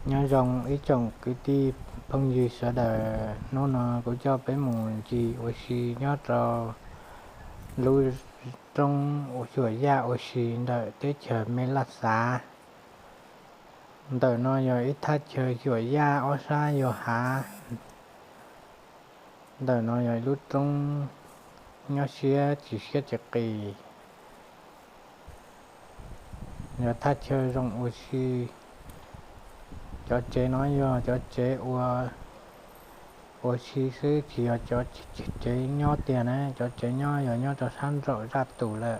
Nyob zoo ib tsoom kwv tij phooj ywg sawv daws, hnub no kuv coj peb mus ncig ua si nyob rau lub roob xyuam yaj ua si ntawm teb chaws Me Laj Xav. Ntawm no yog ib thaj chaw xyuam yaj, ob sab yog hav. Ntawm no yog ib lub roob nyob siab tsis siab tsis qis, yog thaj chaw zoo ua si. Cov tsev no yog cov tsev ua, ua si xwb, tsis yog cov tsev nyob tiag na. Cov tsev nyob yog nyob rau sab nraum zaj tus lawm.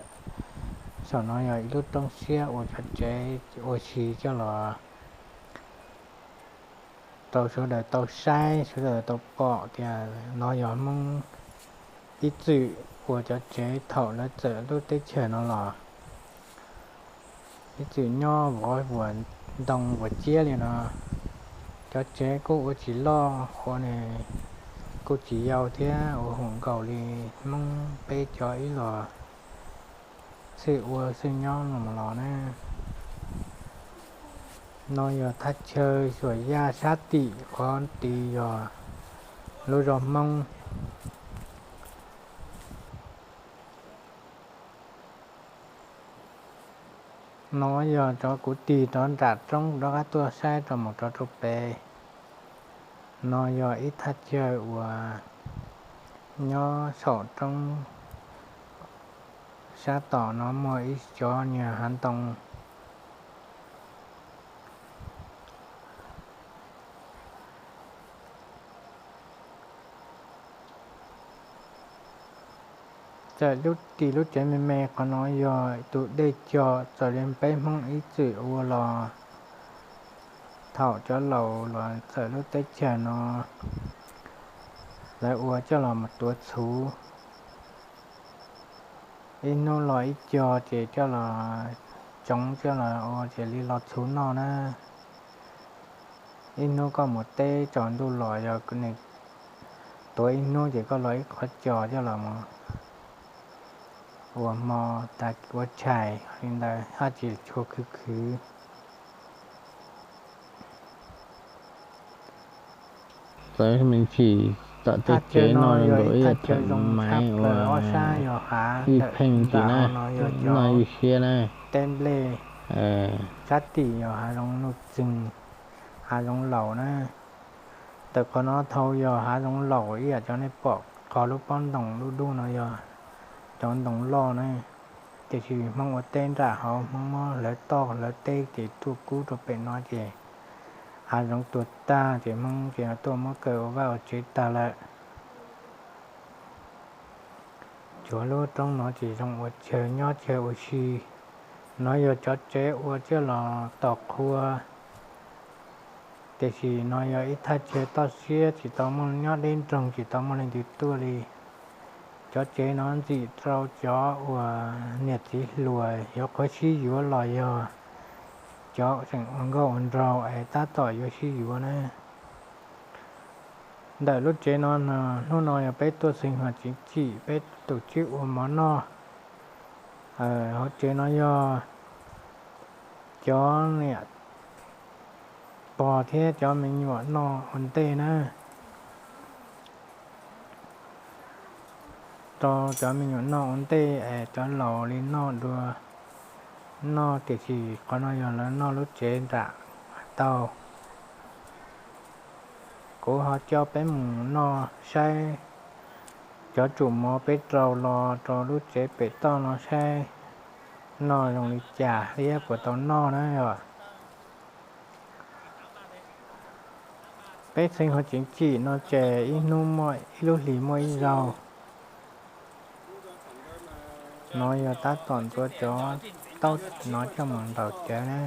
Saum no yog ib lub roob siab uas cov tsev ua si coj los rau sawv daws tau saib, sawv daws tau pom tias no yog Hmoob ib txwm ua cov tsev thaum lawv txawm lub teb chaws no los, ib txwm nyob vov vuas ntoo vuas ciab li no. Cov tsev kuj ua tsis loj, ua nws kuj tsis yau thiab, ua huam nkaus li Hmoob peb cov ib los xwb ua xwb nyob los na. No yog thaj chaw xyuam yaj sab tim qhov tid yog lub zos Hmoob. No yog cov kuv tig rov nram roob rov qab tuaj saib rau mus rau rau pem. No yog ib thaj chaw uas nyob saum roob, sab tom no muaj ib cov niag hav ntoo. Txawm lub tim lub tsev me me qhov no yog tus dej cog, txawm li peb Hmoob ib txwm ua los thaum cov laus los txawm lub teb chaws no lawv ua coj los mus tuav txhuv. Ib hnub los ib co ces coj los tsoov coj los ua ces li los txhuv noj na. Ib hnub koj mus teb tsaus ntuj los yog nws tuav ib hnub ces koj los ib qhov co coj los mus ua hmo tas ua tshais li ntawd haj tsis tshua khwv khwv. Txawv me ntsis tom tej kev no zoo nkaus ib yam thaum maiv uas ywj pheej ntsis na, noj ywj siab na. Teb nplej, sab tim yog hav zoov nuj txeeg, hav zoov laus na. Ntawm qhov no thaum yog hav zoov laus ib yam cov nej pom qhov lub pob ntoos dub dub no yog cov ntoo loj na. Tiam sis Hmoob ua teb nram hauv, Hmoob muab hlawv toj hlawv teb ces tuaj kub rau pem no ces hav zoov tuag tag ces Hmoob ces tuaj muab kaw ua vaj ua tsev tag lawm. Tsuav lub roob no ces zoo ua chaw nyob chaw ua si. No yog cov tsev ua coj los tos qhua. Tiam sis no yog ib thaj chaw toj siab, tsis tau muaj nyob deb nroog, tsis tau muaj leej twg tuaj li. Cov tsev no ntxim rau cov uas niam txiv hluas yuav qhuav sib yuav los yog cov tseem ua nkauj ua nraug es tab tom yuav sib yuav na. Ntawm lub tsev no, hnub no yog peb tuaj xeev hos tseev tsim peb tus tsib ua mov noj. Hauv tsev no yog cov niam pog thiab cov me nyuam noj ua ntej na. Rau cov me nyuam noj ua ntej es cov laus li noj dua, noj tiam sis qhov no yog lawv noj lub tsev nram tau. Kuv ho coj peb mus noj saib cov tsum mov peb rau los rau lub tsev pem toj no saib noj zoo li cas thiab puas tau noj na yom. Peb xeev hauv tseev tsim no ces ib hnub muaj ib lub hlis muaj ib zaug. No yog tab tom ntxuav cov taub no coj mus ntaus cawv na.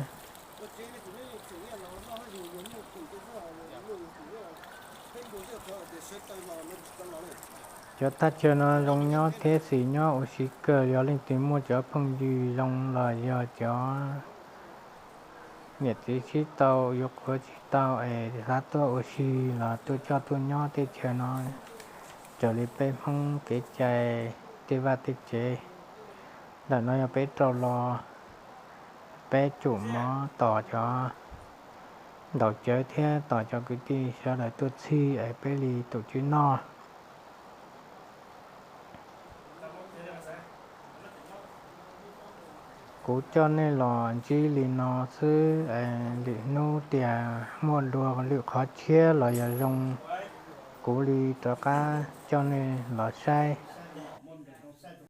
Cov thaj chaw no zoo nyob thiab xis nyob ua si kawg, yog leej twg muaj cov phooj ywg zoo los yog cov niam txiv sib tau yuav qhuav tsis tau es xav tuaj ua si los tuaj coj tuaj nyob tej chaw no raws li peb Hmoob kev cai tej vaj tej tsev. Ntawm no yog peb rau los, peb tsum mov tos cov ntaus cawv thiab tos cov kwv tij sawv daws tuaj txhij es peb li tus tswv noj. Kuv coj nej los ntsib li no xwb, lwm hnub tias muaj dua lwm qhov tshiab los yog zoo, kuv li rov qab coj nej los saib.